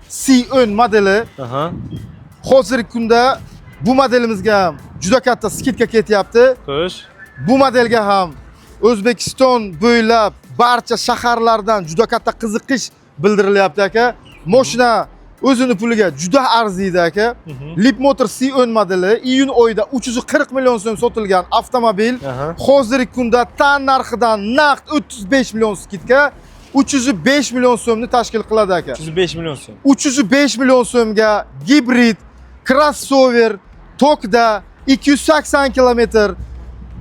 C10 modeli. Hozirgi kunda bu modelimizga ham juda katta скидка ketyapti. Xo'sh. Bu modelga ham O'zbekiston bo'ylab barcha shaharlardan juda katta qiziqish bildirilyapti, aka. Moshina o'zini puliga juda arziydi, aka. Leapmotor C10 modeli iyun oyida 340 million so'm sotilgan avtomobil hozirgi kunda tan narxidan naqd 35 million скидка, 305 million so'mni tashkil qiladi, aka. 305 million so'm. 305 million so'mga gibrid, crossover, tokda 280 kilometr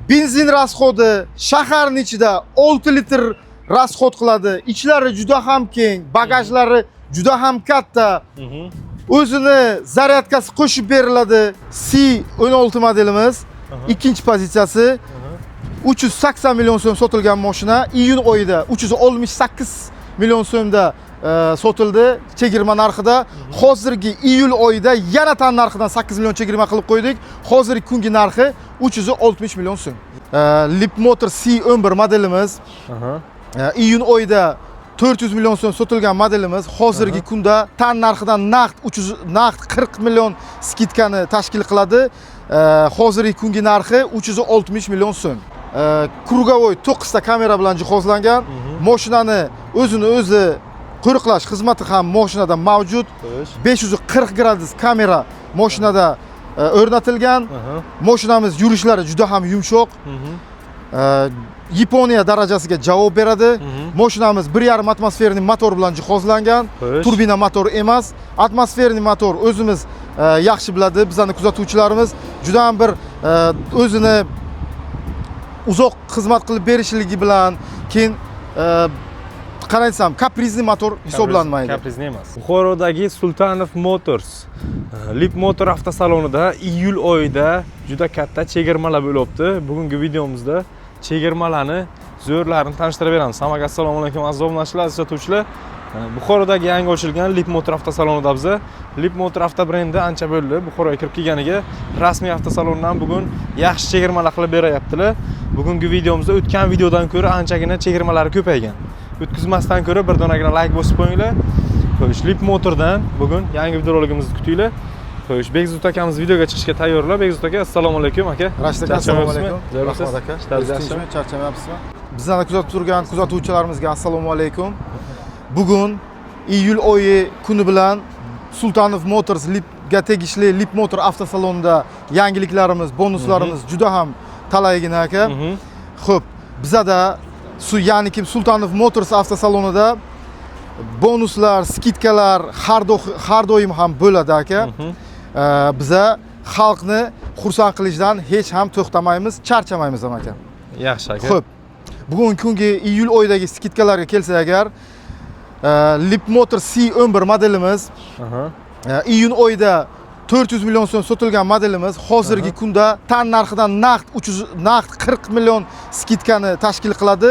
benzin расход i, shaharning ichida 6 litr расход qiladi. Ichlari juda ham keng, bagajlari juda ham katta. O'zini зарядка si qo'shib beriladi. C16 modelimiz ikkinchi pozitsiyasi, 380 million so'm sotilgan mashina iyun oyida 368 million so'mda sotildi chegirma narxida. Hozirgi iyul oyida yana tan narxidan 8 million chegirma qilib qo'ydik. Hozirgi kungi narxi 360 million so'm. Leapmotor C11 modelimiz iyun oyida 400 million so'm sotilgan modelimiz hozirgi kunda tan narxidan naqd 300, naqd 40 million скидка ni tashkil qiladi. Hozirgi kungi narxi 360 million so'm. Круговой 9 ta kamera bilan jihozlangan. Mashinani o'zini o'zi qo'riqlash xizmati ham mashinada mavjud. 540 gradus kamera mashinada o'rnatilgan. Mashinamiz yurishlari juda ham yumshoq. Yaponiya darajasiga javob beradi. Mashinamiz 1,5 атмосферный motor bilan jihozlangan. Turbina motor emas, атмосферный motor. O'zimiz yaxshi biladi bizani kuzatuvchilarimiz. Juda ham bir o'zini uzoq xizmat qilib berishligi bilan, keyin qalay desam, капризный motor hisoblanmaydi. Капризный emas. Buxorodagi Sultanov Motors Leapmotor avtosalonida iyul oyida juda katta chegirmalar bo'lyapti. Bugungi videomizda chegirmalarni zo'rlarini tanishtirib beramiz. Hammaga assalomu alaykum, aziz obunachilar, aziz sotuvchilar. Buxorodagi yangi ochilgan Leapmotor avtosalonida biza. Leapmotor avto brendi ancha bo'ldi Buxoroga kirib kelganiga. Rasmiy avtosalondan bugun yaxshi chegirmalar qilib beryaptilar. Bugungi videomizda o'tgan videodan ko'ra anchagina chegirmalari ko'paygan. O'tkazmasdan ko'ra bir donagina layk bosib qo'yinglar. Xo'sh, Leapmotordan bugun yangi videorolikimizni kutinglar. Xo'sh, Bekzod akamiz videoga chiqishga tayyorlar. Bekzod aka, assalomu alaykum, aka. Rashid aka, assalomu Charchamayapsizmi? alaykum. Zo'rmisiz? Rahmat, aka. Ishlaringiz yaxshimi? Tinchmi, charchamayapsizmi? Bizlarni kuzatib turgan kuzatuvchilarimizga assalomu alaykum. Bugun iyul oyi kuni bilan Sultanov Motors Leapga tegishli Leapmotor avtosalonida yangiliklarimiz, bonuslarimiz juda ham talaygina, aka. Xo'p, bizada su, ya'ni kim Sultanov Motors avtosalonida bonuslar, скидка lar har doim ham bo'ladi, aka. Biza xalqni xursand qilishdan hech ham to'xtamaymiz, charchamaymiz ham, aka. Yaxshi, aka. Xo'p, bugungi kungi iyul oyidagi скидка larga kelsak agar, Leapmotor C11 modelimiz iyun oyida 400 million so'm sotilgan modelimiz hozirgi kunda tan narxidan naqd 300, naqd 40 million скидка ni tashkil qiladi.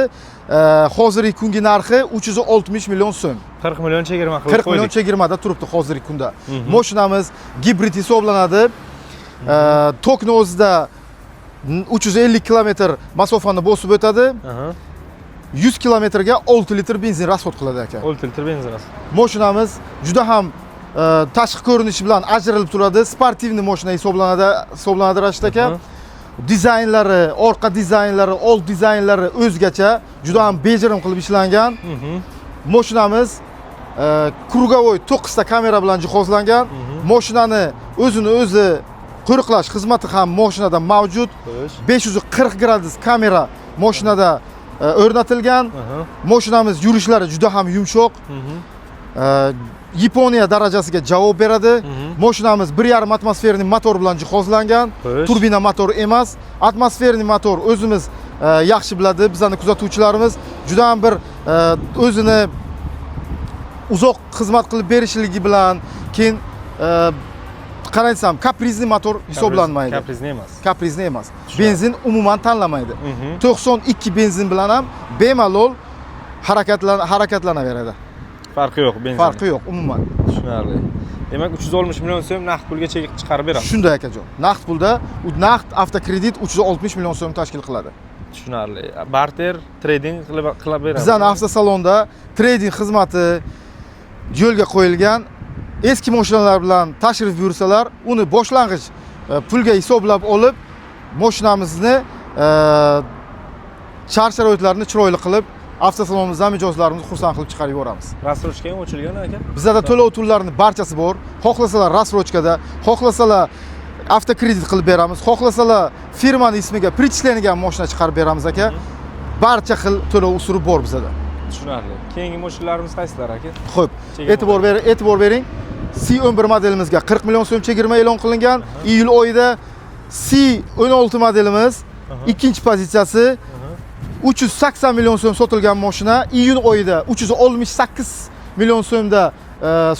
Hozirgi kungi narxi 360 million so'm. 40 million chegirma qilib 40 million qo'ydik. Chegirmada turibdi hozirgi kunda. Mashinamiz gibrid hisoblanadi. Tokni o'zida 350 kilometr masofani bosib o'tadi. 100 kilometrga 6 litr benzin расход qiladi, aka. 6 litr benzin расход. Mashinamiz juda ham tashqi ko'rinishi bilan ajralib turadi. Спортивный mashina hisoblanadi, Rashid aka. Dizaynlari, orqa dizaynlari, old dizaynlari o'zgacha, juda ham bejirim qilib ishlangan. Mashinamiz круговой 9 ta kamera bilan jihozlangan. Mashinani o'zini o'zi qo'riqlash xizmati ham mashinada mavjud. 540 gradus kamera mashinada o'rnatilgan. Mashinamiz yurishlari juda ham yumshoq. Yaponiya darajasiga javob beradi. Mashinamiz 1,5 атмосферный motor bilan jihozlangan. Turbina motor emas, атмосферный motor. O'zimiz yaxshi biladi bizani kuzatuvchilarimiz. Juda ham bir o'zini uzoq xizmat qilib berishligi bilan, keyin qalay desam, капризный motor hisoblanmaydi. Капризный emas. Капризный emas. Tushunarli. Benzin umuman tanlamaydi. 92 benzin bilan ham bemalol harakatlanaveradi. Farqi yo'q benzin. Farqi yo'q umuman. Tushunarli. Demak, 360 million so'm naqd pulga chegirma chiqarib beramiz. Shunday, akajon. Naqd pulda, u naqd avtokredit 360 million so'm tashkil qiladi. Tushunarli. Barter, trading qilib beramiz. Bizani avtosalonda trading xizmati yo'lga qo'yilgan. Eski mashinalar bilan tashrif buyursalar, uni boshlang'ich pulga hisoblab olib, mashinamizni shart sharoitlarini chiroyli qilib, avtosalonimizdan mijozlarimizni xursand qilib chiqarib yuboramiz. Рассрочка ham ochilgan, aka? Bizada to'lov turlarini barchasi bor. Xohlasalar рассрочка da, xohlasalar avtokredit qilib beramiz, xohlasalar firmani ismiga перечисленген mashina chiqarib beramiz, aka. Barcha xil to'lov usuli bor bizada. Tushunarli. Keyingi mashinalarimiz qaysilar, aka? Xo'p, Chegirma. E'tibor bering, e'tibor bering. C11 modelimizga 40 million so'm chegirma e'lon qilingan. Iyul oyida C16 modelimiz ikkinchi pozitsiyasi 380 million so'm sotilgan mashina iyun oyida 368 million so'mda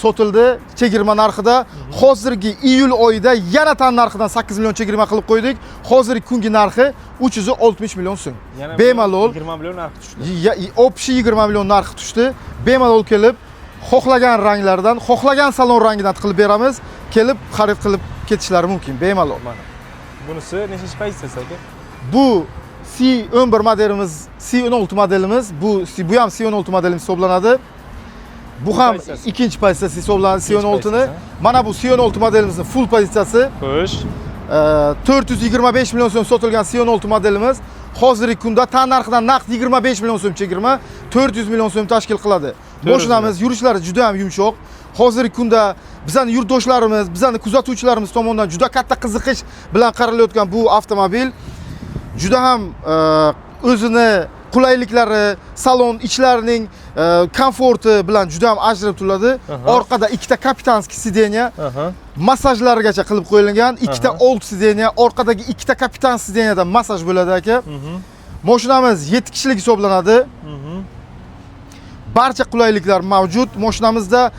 sotildi chegirma narxida. Hozirgi iyul oyida yana tan narxidan 8 million chegirma qilib qo'ydik. Hozirgi kungi narxi 360 million so'm. Yana Bemalol 20 million narxi tushdi. Общий 20 million narxi tushdi. Bemalol kelib, xohlagan ranglardan, xohlagan salon rangidan qilib beramiz. Kelib xarid qilib ketishlari mumkin bemalol. Mana. Bunisi nechinchi pozitsiyasi, aka? Bu C11 modelimiz, C16 modelimiz, bu ham C16 modelimiz hisoblanadi. Bu ham Pozitsiyasi. Ikkinchi pozitsiyasi hisoblanadi Ikkinchi C16 ni. pozitsiyasi. Mana bu C16 modelimizning full pozitsiyasi. Xo'sh. 425 million so'm sotilgan C16 modelimiz hozirgi kunda tan narxidan naqd 25 million so'm chegirma, 400 million so'm tashkil qiladi. 400. Mashinamiz yurishlari juda ham yumshoq. Hozirgi kunda bizani yurtdoshlarimiz, bizani kuzatuvchilarimiz tomonidan juda katta qiziqish bilan qaralayotgan bu avtomobil juda ham o'zini qulayliklari, salon ichlarining komforti bilan juda ham ajralib turadi. Orqada ikkita капитанский сиденье, massajlargacha qilib qo'yilgan, ikkita old сиденье, orqadagi ikkita kapitan сиденье dan massaj bo'ladi, aka. Mashinamiz 7 kishilik hisoblanadi. Barcha qulayliklar mavjud. Mashinamizda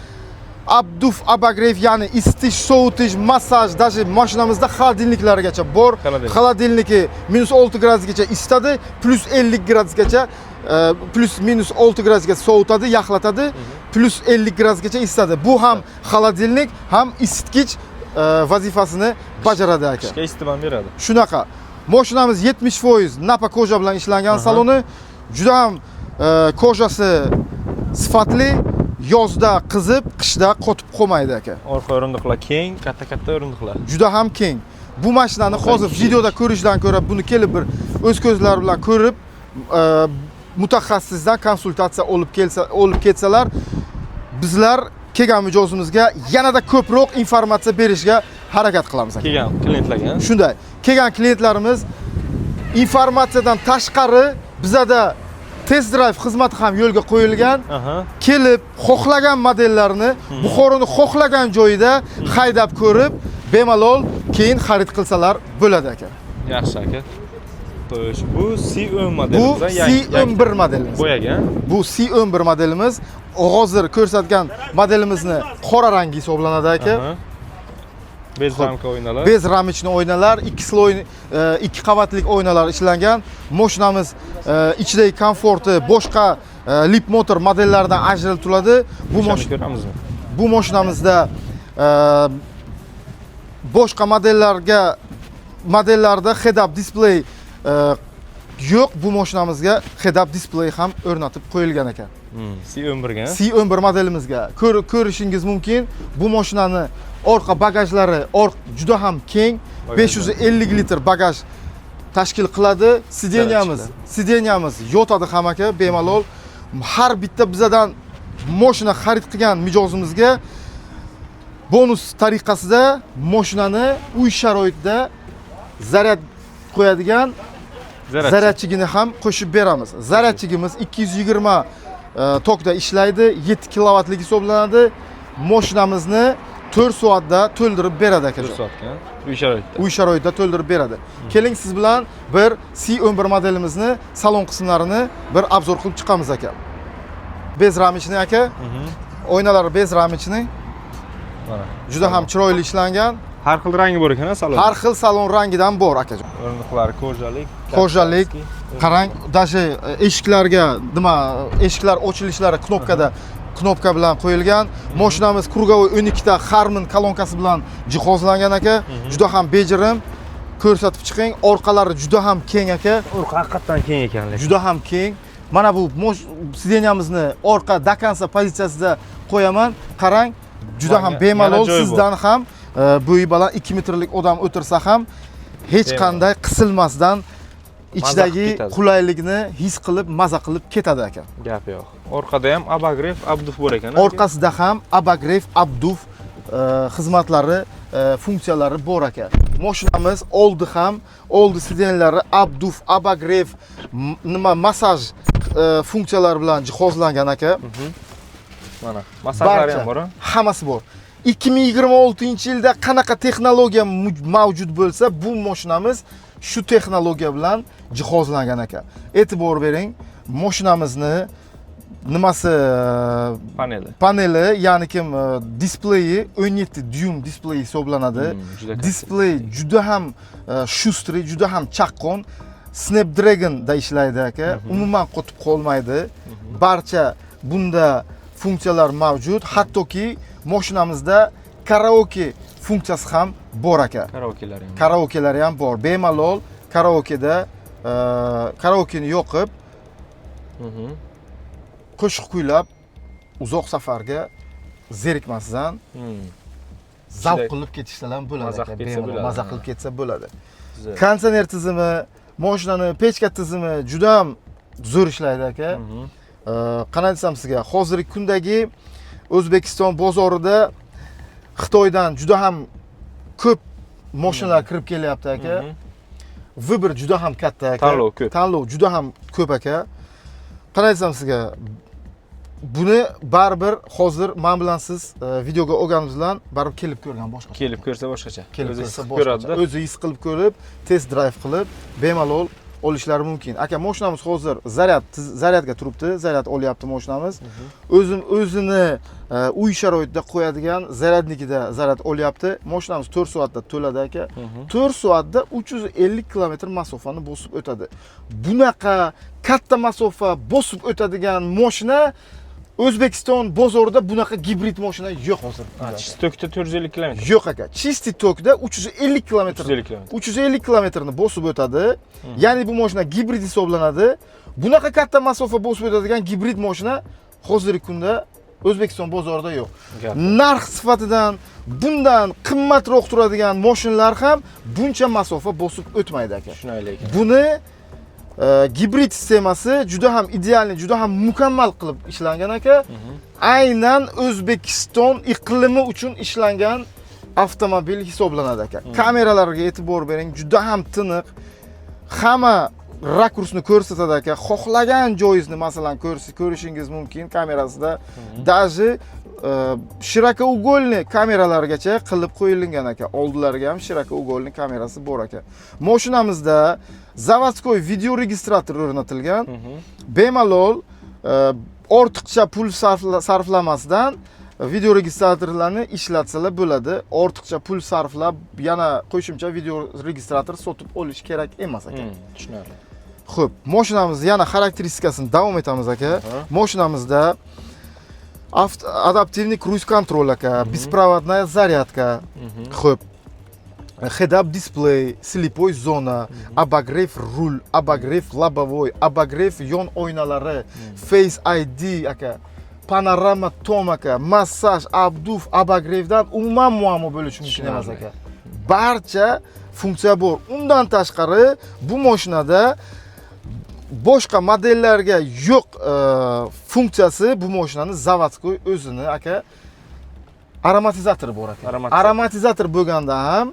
обдув, обогрев, ya'ni isitish, sovutish, massaj, даже mashinamizda холодильник largacha bor. Холодильник. Холодильник i minus 6 gradusgacha isitadi, plus 50 gradusgacha, plus minus 6 gradusgacha sovutadi, yaxlatadi, plus 50 gradusgacha isitadi. Bu ham холодильник, ham isitgich vazifasini bajaradi, aka. Qishga isitib ham beradi. Shunaqa. Mashinamiz 70% nappa кожа bilan ishlangan saloni. Juda ham кожа si sifatli, yozda qizib, qishda qotib qolmaydi, aka. Orqa o'rindiqlar keng, katta-katta o'rindiqlar. Juda ham keng. Bu mashinani Orqa hozir kishilik. Videoda ko'rishdan ko'ra buni kelib bir o'z ko'zlari bilan ko'rib, mutaxassisdan konsultatsiya olib kelsa, olib ketsalar, bizlar kelgan mijozimizga yanada ko'proq informatsiya berishga harakat qilamiz, aka. Kelgan klientlarga. Shunday. Kelgan klientlarimiz informatsiyadan tashqari bizada test drive xizmati ham yo'lga qo'yilgan. Kelib, xohlagan modellarni Buxoroni xohlagan joyida haydab ko'rib, bemalol keyin xarid qilsalar bo'ladi, aka. Yaxshi, aka. Xo'sh, bu C10 Bu modelimiz. C11 modelimiz. Boyagi, ha? Bu C11 modelimiz. Hozir ko'rsatgan modelimizni qora rangi hisoblanadi, aka. Безрамка oynalar. Безрамочный oynalar, ikki слой, ikki qavatlik oynalar ishlangan. Mashinamiz ichidagi komforti boshqa Leapmotor modellaridan ajralib turadi. Bu O'shani mashina ko'ramizmi? Bu mashinamizda boshqa modellarda head-up display yo'q. Bu mashinamizga head-up display ham o'rnatib qo'yilgan ekan. C11 ga. C11 modelimizga ko'rishingiz mumkin. Bu mashinani orqa bagajlari juda ham keng, Bagajlar. 550 litr bagaj tashkil qiladi. Сиденья miz, сиденья miz yotadi ham, aka, bemalol. Har bitta bizadan mashina xarid qilgan mijozimizga bonus tariqasida mashinani uy sharoitida zaryad qo'yadigan Zaryadchi. zaryadchigini ham qo'shib beramiz. Zaryadchigimiz 220 tokda ishlaydi, 7 kilovatlik hisoblanadi. Mashinamizni 4 soatda to'ldirib beradi, akajon. 4 soatga. Uy sharoitida. Uy sharoitida to'ldirib beradi. Keling, siz bilan bir C11 modelimizni salon qismlarini bir обзор qilib chiqamiz, aka. Безрамочный, aka. Oynalari безрамочный. Mana. Juda ham chiroyli ishlangan. Har xil rangi bor ekan, salon. Har xil salon rangidan bor, akajon. O'rindiqlari кожа lik. Кожа lik. Qarang, даже eshiklarga nima, eshiklar ochilishlari knopkada, knopka bilan qo'yilgan. Mashinamiz круговой 12 ta Harman kolonkasi bilan jihozlangan, aka. Juda ham bejirim. Ko'rsatib chiqing. Orqalari juda ham keng, aka. Orqa haqiqatdan keng ekan lekin. Juda ham keng. Mana bu сиденья mizni orqa до конца pozitsiyasida qo'yaman. Qarang, Juda ham Yana bemalol joy bor. Sizdan ham bo'yi baland 2 metrlik odam o'tirsa ham hech Bemalol. qanday qisilmasdan ichidagi ketadi. Qulaylikni his qilib, maza qilib ketadi aka. Gap yo'q. Orqada ham обогрев, обдув bor ekan. Orqasida ham обогрев, обдув xizmatlari, funksiyalari bor aka. Mashinamiz oldi ham, oldi сиденье lari обдув, обогрев, nima, massaj funksiyalari bilan jihozlangan aka. Mana, massajlari ham Barcha, bor, a? Hammasi bor. 2026-yilda qanaqa texnologiya mavjud bo'lsa, bu mashinamiz shu texnologiya bilan jihozlangan aka. E'tibor bering, mashinamizni nimasi Paneli. Paneli, ya'ni kim displeyi 17 dyum displey hisoblanadi. Juda katta. Displey juda ham шустрый, juda ham chaqqon. Snapdragonda ishlaydi aka. Umuman qotib qolmaydi. Barcha bunda funksiyalar mavjud. Hattoki mashinamizda karaoke funksiyasi ham bor aka. Karaokelar ham. Karaokelari ham bor. Bemalol karaokeda karaokeni yoqib, qo'shiq kuylab, uzoq safarga zerikmasdan zavq qilib ketishsalar ham bo'ladi Maza aka. Qilib ketsa Bemalol bo'ladi, maza ha. Qilib ketsa bo'ladi. Zo'r. Konditsioner tizimi, mashinani pechka tizimi juda ham zo'r ishlaydi aka. Qanday desam sizga, hozirgi kundagi O'zbekiston bozorida Xitoydan juda ham ko'p mashinalar kirib kelyapti aka. Выбор juda ham katta aka. Tanlov ko'p. Tanlov juda ham ko'p aka. Qanday desam sizga, buni baribir hozir men bilan siz videoga olganimiz bilan baribir kelib ko'rgan boshqa. Kelib ko'rsa boshqacha. Kelib O'zi ko'rsa his qilib boshqacha. ko'radida. O'zi his qilib ko'rib, test drive qilib, bemalol olishlari mumkin. Aka, mashinamiz hozir zaryadga turibdi, zaryad olyapti mashinamiz. O'zim o'zini uy sharoitida qo'yadigan зарядник ida zaryad olyapti. Mashinamiz 4 soatda to'ladi aka. 4 soatda 350 kilometr masofani bosib o'tadi. Bunaqa katta masofa bosib o'tadigan mashina O'zbekiston bozorida, bunaqa gibrid mashina yo'q hozir. Ha, чисто tokda 450 kilometr. Yo'q aka. Чистый tokda 350 kilometr. 350 kilometr. 350 kilometrni bosib o'tadi. Ya'ni bu mashina gibrid hisoblanadi. Bunaqa katta masofa bosib o'tadigan gibrid mashina hozirgi kunda O'zbekiston bozorida yo'q. Gap. Narx sifatidan bundan qimmatroq turadigan mashinalar ham buncha masofa bosib o'tmaydi aka. Tushunarli ekan. Buni gibrid sistemasi juda ham идеальный, juda ham mukammal qilib ishlangan aka. Aynan O'zbekiston iqlimi uchun ishlangan avtomobil hisoblanadi aka. Kameralarga e'tibor bering, juda ham tiniq. Hamma rakursni ko'rsatadi aka. Xohlagan joyingizni masalan ko'rishingiz mumkin kamerasida. Даже широкоугольный kameralargacha qilib qo'yilgan aka. Oldilariga ham широкоугольный kamerasi bor aka. Mashinamizda заводской видеорегистратор o'rnatilgan. Bemalol ortiqcha pul sarflamasdan видеорегистратор larni ishlatsalar bo'ladi. Ortiqcha pul sarflab yana qo'shimcha видеорегистратор sotib olish kerak emas aka. Tushunarli. Xo'p, mashinamizni yana xarakteristikasini davom etamiz aka. Mashinamizda адаптивный круиз контроль aka, беспроводная зарядка. Xo'p. Head-up display, слепой зона, обогрев руль, обогрев лобовой, обогрев yon oynalari, Face ID aka, panorama tom aka, massaj, обдув, обогрев dan umuman muammo bo'lishi mumkin emas Tushunarli. Aka. Barcha funksiya bor. Undan tashqari bu mashinada boshqa modellarga yo'q funksiyasi, bu mashinani заводской o'zini aka aromatizatori bor aka. Aromatizator. Aromatizator bo'lganda ham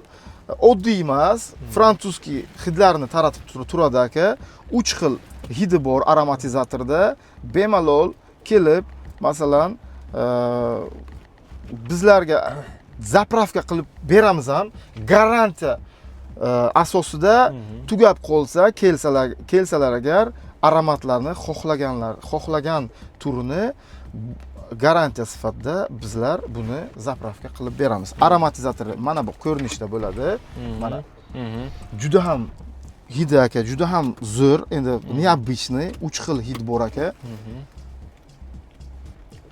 oddiy emas, французский hidlarni taratib turadi aka. 3 xil hidi bor aromatizatorda. Bemalol kelib, masalan, bizlarga заправка qilib beramiz ham, garantiya asosida tugab qolsa, kelsalar agar aromatlarni xohlaganlar, xohlagan turini garantiya sifatida bizlar buni заправка qilib beramiz. Aromatizator mana bu ko'rinishda bo'ladi. Mana juda ham hidi aka, juda ham zo'r. Endi необычный 3 xil hid bor aka.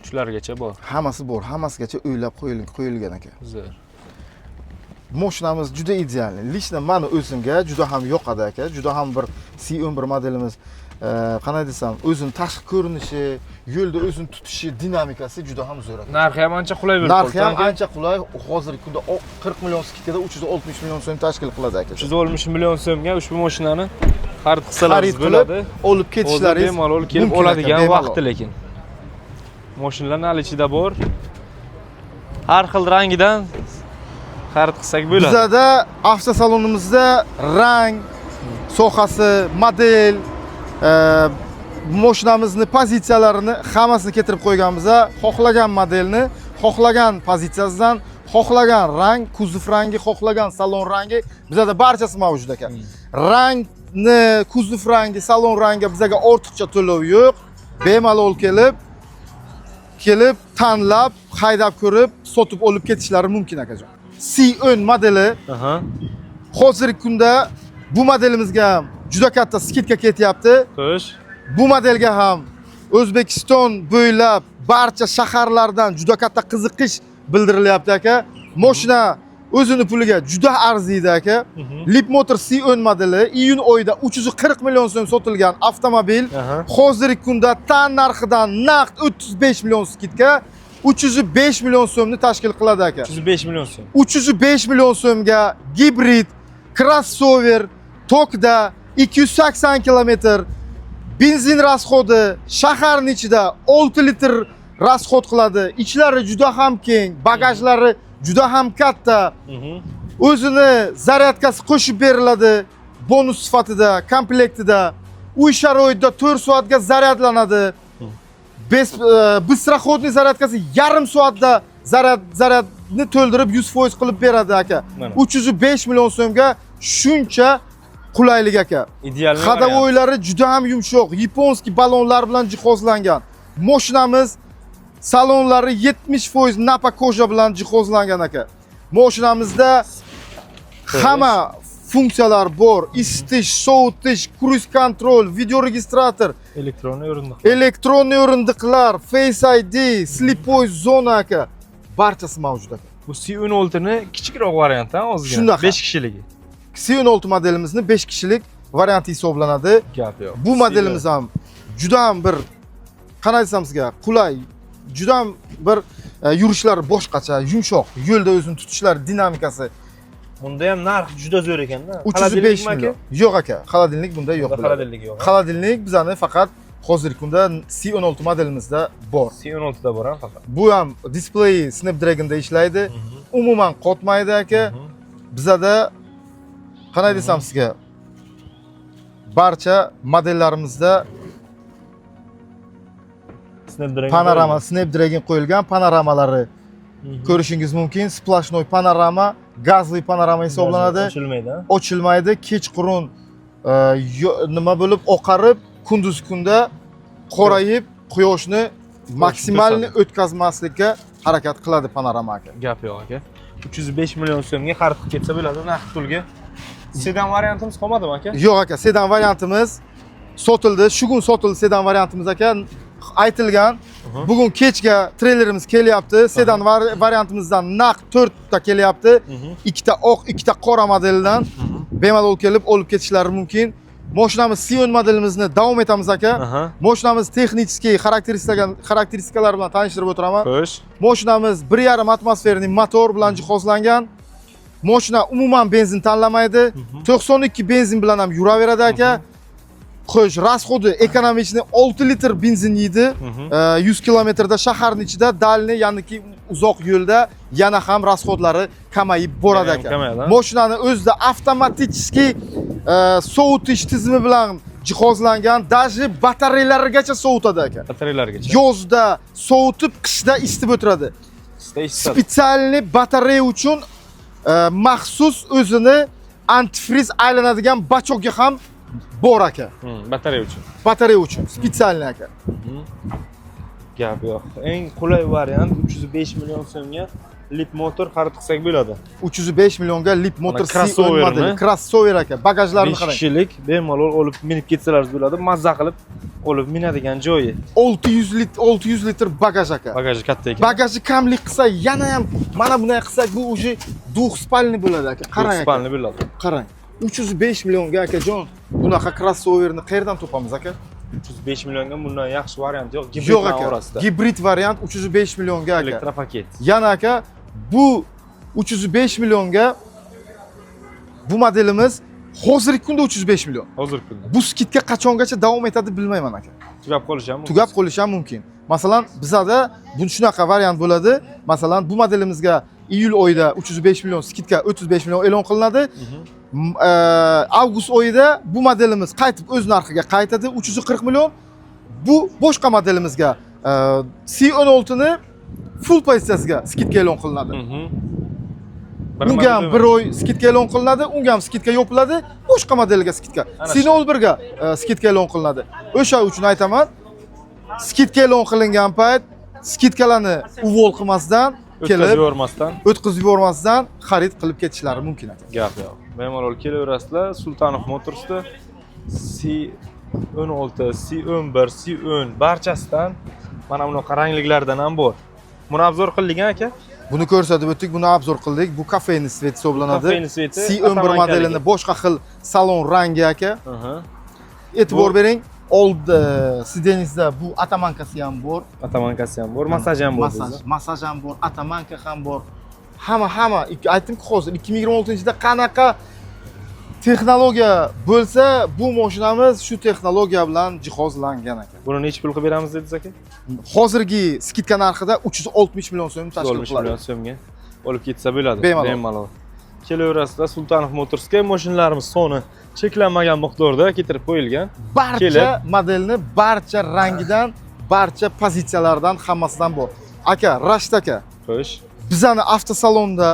Shulargacha bor. Hammasi bor, hammasigacha o'ylab qo'yilgan aka. Zo'r. Mashinamiz juda идеальный. Лично mani o'zimga juda ham yoqadi aka. Juda ham bir C11 modelimiz. Qanday desam, o'zini tashqi ko'rinishi, yo'lda o'zini tutishi, dinamikasi juda ham zo'r aka. Narxi ham ancha qulay bo'lib Narxi ham qoldi, aka. ancha qulay. Hozirgi kunda 40 million скидка da 360 million so'm tashkil qiladi aka. 360 million so'mga ushbu mashinani xarid qilsalaringiz Xarid qilib, bo'ladi. olib Hozir ketishlaringiz bemalol kelib mumkin aka, oladigan bemalol. vaqti lekin. Mashinalar наличие da bor. Har xil rangidan xarid qilsak bo'ladi. Bizada avtosalonimizda rang sohasi, model, mashinamizni pozitsiyalarini hammasini keltirib qo'yganmiz. Xohlagan modelni, xohlagan pozitsiyasidan, xohlagan rang, kuzov rangi, xohlagan salon rangi bizada barchasi mavjud ekan. Rangni, kuzov rangi, salon rangi bizaga ortiqcha to'lov yo'q. Bemalol kelib tanlab, haydab ko'rib, sotib olib ketishlari mumkin, akajon. C10 modeli hozirgi kunda bu modelimizga ham juda katta скидка ketyapti. Xo'sh. Bu modelga ham O'zbekiston bo'ylab barcha shaharlardan juda katta qiziqish bildirilyapti, aka. Moshina o'zini puliga juda arziydi, aka. Leapmotor C10 modeli iyun oyida 340 million so'm sotilgan avtomobil hozirgi kunda tan narxidan naqd 35 million скидка 305 million so'mni tashkil qiladi, aka. 305 million so'm. 305 million so'mga gibrid, crossover, tokda 280 kilometr benzin расход i, shaharning ichida 6 litr расход qiladi. Ichlari juda ham keng, bagajlari juda ham katta. O'zini zaryadkasi qo'shib beriladi bonus sifatida, komplektida. Uy sharoitida 4 soatga zaryadlanadi. Быстроходный zaryadkasi yarim soatda zaryadni to'ldirib 100% qilib beradi, aka. Mana. 305 million so'mga shuncha qulaylik, aka. Ideal. Ходовой lari juda ham yumshoq, японский balonlar bilan jihozlangan. Mashinamiz salonlari 70% наппа кожа bilan jihozlangan, aka. Mashinamizda hamma funksiyalar bor. Isitish, sovutish, круиз контроль, видеорегистратор, Elektron o'rindiq. Elektron o'rindiqlar, Face ID, слепой zona, aka. Barchasi mavjud, aka. Bu C16 ni kichikroq varianti, ha, ozgina. Shunaqa. 5 kishiligi. C16 modelimizni 5 kishilik varianti hisoblanadi. Gap yo'q. Bu modelimiz ham juda ham bir, qanday desam sizga, qulay, juda ham bir yurishlari boshqacha, yumshoq, yo'lda o'zini tutishlari, dinamikasi. Bunda ham narx juda zo'r ekanda. 305 million. Yo'q, aka, холодильник bunda yo'q Bunda bo'ladi. Холодильник yo'q, ha? Холодильник bizani faqat hozirgi kunda C16 modelimizda bor. C16 da bor ham faqat. Bu ham displeyi Snapdragonda ishlaydi. Umuman qotmaydi, aka. Bizada, qanday desam sizga, barcha modellarimizda Snapdragon. Panorama, Snapdragon qo'yilgan, panoramalari ko'rishingiz mumkin. Сплошной panorama, gazli panorama hisoblanadi. Ochilmaydi, ha? Ochilmaydi. Kechqurun nima bo'lib oqarib, kunduz kunda qorayib, quyoshni maksimalni o'tkazmaslikka harakat qiladi panorama, aka. Gap yo'q, aka. 305 million so'mga xarid qilib ketsa bo'ladi naqd pulga. Sedan variantimiz qolmadimi, aka? Yo'q, aka, sedan variantimiz sotildi. Shu kun sotildi sedan variantimiz, aka. Aytilgan. Bugun kechga treylerimiz kelyapti. Sedan variantimizdan naqd 4 ta kelyapti. Ikkita oq, ikkita qora modeldan bemalol kelib olib ketishlari mumkin. Mashinamiz C10 modelimizni davom etamiz, aka. Mashinamiz texnik xarakteristikalar bilan tanishtirib o'tiraman. Xo'sh. Mashinamiz 1,5 атмосферный motor bilan jihozlangan. Mashina umuman benzin tanlamaydi. 92 benzin bilan ham yuraveradi, aka. Xo'sh, расход i экономичный 6 litr benzin yeydi. 100 kilometrda shaharning ichida, дальний, ya'niki uzoq yo'lda yana ham расход lari kamayib boradi, Yana ham aka. kamayadi, ha? Mashinani o'zida avtomatik sovutish tizimi bilan jihozlangan, даже batareyalargacha sovutadi, aka. Batareyalargacha. Yozda sovutib, qishda isitib o'tiradi. Isita isitadi. Специальный batareya uchun maxsus o'zini antifriz aylanadigan бачок i ham bor, aka. Batareya uchun. Batareya uchun специальный, aka. Gap yo'q. Eng qulay variant 305 million so'mga Leapmotor xarid qilsak bo'ladi. 305 millionga Leapmotor Mana C10 crossovermi? Modeli. Crossover, aka. Bagajlarini 5 qarang. Kishilik bemalol olib minib ketsalaringiz bo'ladi. Mazza qilib olib minadigan joyi. 600 litr, 600 litr bagaj, aka. Bagaji katta ekan. Bagaji kamlik qilsa yana ham mana bunday qilsak, bu уже двухспальный bo'ladi, aka. Qarang, aka. Спальный bo'ladi. Qarang. 305 millionga, akajon, bunaqa crossoverni qayerdan topamiz, aka? 305 millionga bundan yaxshi variant yo'q. Yo'q Gibridlar aka. orasida. Gibrid variant 305 millionga aka. Elektropaket. Yana aka, bu 305 millionga bu modelimiz hozirgi kunda 305 million. Hozirgi kunda. Bu скидка qachongacha davom etadi, bilmayman aka. Tugab qolishi ham mumkin. Tugab qolishi ham mumkin. Masalan, bizada bu shunaqa variant bo'ladi. Masalan, bu modelimizga iyul oyida 305 million скидка, 35 million e'lon qilinadi. Avgust oyida bu modelimiz qaytib o'z narxiga qaytadi, 340 million. Bu boshqa modelimizga C16 ni full pozitsiyasiga скидка e'lon qilinadi. Unga ham bir oy скидка e'lon qilinadi, unga ham скидка yopiladi, boshqa modelga скидка. Ana shu. C01 ga скидка e'lon qilinadi. O'sha uchun aytaman, скидка e'lon qilingan payt скидка larni uvol qilmasdan O'tkazib kelib, yubormasdan. O'tkazib yubormasdan xarid qilib ketishlari mumkin aka. Gap yo'q. Bemalol kelaverasizlar Sultanov Motorsda. C16, C11, C10 barchasidan, mana bunaqa rangliklardan ham bor. Buni обзор qildik aka. Buni ko'rsatib o'tdik, buni обзор qildik. Bu кофейный цвет hisoblanadi. Кофейный цвет i, C11 atamankaligi. Modelini boshqa xil salon rangi aka. E'tibor bering, old сиденье sida bu оттоманка si ham bor. Оттоманка si ham bor, massaj ham bor. Massaj, massaj ham bor, оттоманка ham bor. Hamma hamma aytdimku, hozir 2026-yilda qanaqa texnologiya bo'lsa, bu mashinamiz shu texnologiya bilan jihozlangan aka. Buni nechi pul qilib beramiz dedingiz, aka? Hozirgi скидка narxida 360 million so'm tashkil 360 qiladi. Million so'mga olib ketsa bo'ladi. Bemalol. Bemalol. Kelaverasizlar Sultanov Motorsga, mashinalarimiz soni cheklanmagan miqdorda keltirib qo'yilgan. Barcha Kelib. Modelni barcha rangidan, barcha pozitsiyalardan, hammasidan bor. Aka, Rashid aka, Xo'sh. Bizani avtosalonda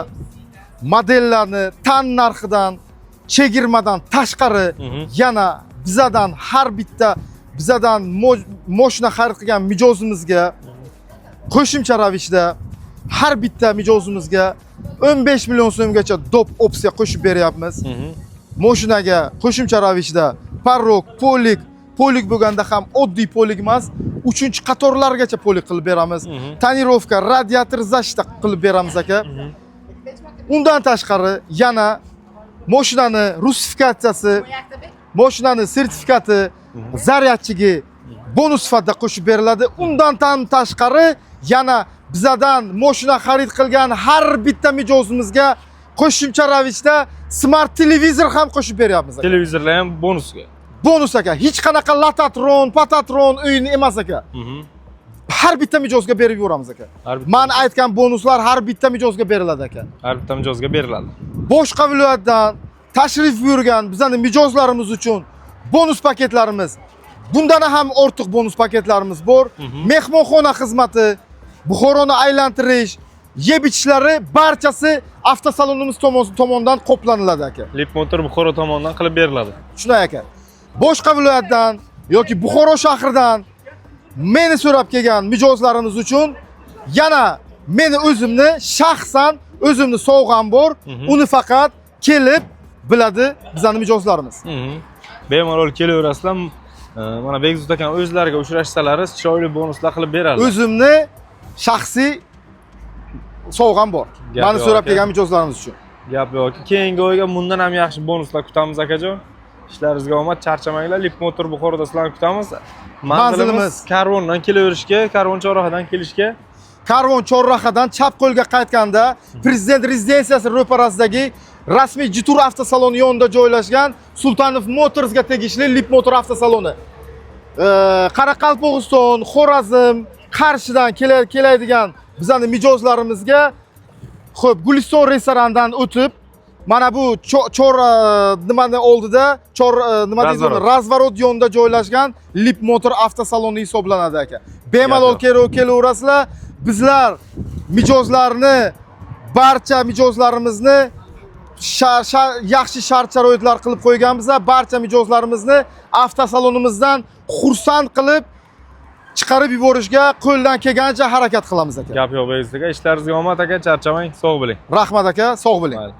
modellarni tan narxidan, chegirmadan tashqari yana bizadan har bitta bizadan moshina xarid qilgan mijozimizga qo'shimcha ravishda har bitta mijozimizga 15 million so'mgacha доп opsiya qo'shib beryapmiz. Moshinaga qo'shimcha ravishda порог, полик, полик bo'lganda ham oddiy полик emas, uchinchi qatorlargacha полик qilib beramiz. Тонировка, radiator защита qilib beramiz aka. Undan tashqari yana moshinani rusifikatsiyasi, moshinani sertifikati, зарядчик i bonus sifatida qo'shib beriladi. Undan tam tashqari yana bizadan moshina xarid qilgan har bitta mijozimizga qo'shimcha ravishda smart televizor ham qo'shib beryapmiz aka. Televizorlar ham bonusga. Bonus aka, hech qanaqa lototron, patatron o'yin emas aka. Har bitta mijozga berib yuboramiz aka. Har bitta, Man aytgan bonuslar har bitta mijozga beriladi aka. Har bitta mijozga beriladi. Boshqa viloyatdan tashrif buyurgan bizani mijozlarimiz uchun bonus paketlarimiz, bundan ham ortiq bonus paketlarimiz bor. Mehmonxona xizmati, Buxoroni aylantirish, yeb ichishlari barchasi avtosalonimiz tomonidan qoplaniladi aka. Lip Motor Buxoro tomonidan qilib beriladi. Shunday aka. Boshqa viloyatdan yoki Buxoro shahridan meni so'rab kelgan mijozlarimiz uchun yana meni o'zimni shaxsan o'zimni sovg'am bor. Uni faqat kelib biladi bizani mijozlarimiz. Bemalol kelaverasizlar. Mana Bekzod akam o'zlariga uchrashsalaringiz chiroyli bonuslar qilib beradi. O'zimni shaxsiy sovg'am bor. Gap Mani yo'q so'rab aka. kelgan mijozlarimiz uchun. Gap yo'q. Keyingi oyga bundan ham yaxshi bonuslar kutamiz, akajon. Ishlaringizga omad, charchamanglar. Lip Motor Buxoroda sizlarni kutamiz. Manzilimiz Manzilimiz. Karvondan kelaverishga, Karvon chorrahadan kelishga. Karvon chorrahadan chap qo'lga qaytganda prezident rezidensiyasi ro'parasidagi rasmiy Jetour avtosaloni yonida joylashgan Sultanov Motorsga tegishli Lip Motor avtosaloni. Qoraqalpog'iston, Xorazm, Qarshidan keladigan bizani mijozlarimizga, xo'p, Guliston restoranidan o'tib, mana bu chor nimani oldida, chor nima deydi uni, Разворот. Разворот yonida joylashgan Lip Motor avtosaloni hisoblanadi aka. Bemalol Gap yo'q. kelaverasizlar. Bizlar mijozlarni, barcha mijozlarimizni yaxshi shart sharoitlar qilib qo'yganmiz. Barcha mijozlarimizni avtosalonimizdan xursand qilib chiqarib yuborishga qo'ldan kelgancha harakat qilamiz aka. Gap yo'q, Bekzod aka. Ishlaringizga omad, aka, charchamang, sog' bo'ling. Rahmat aka, sog' bo'ling. Mayli.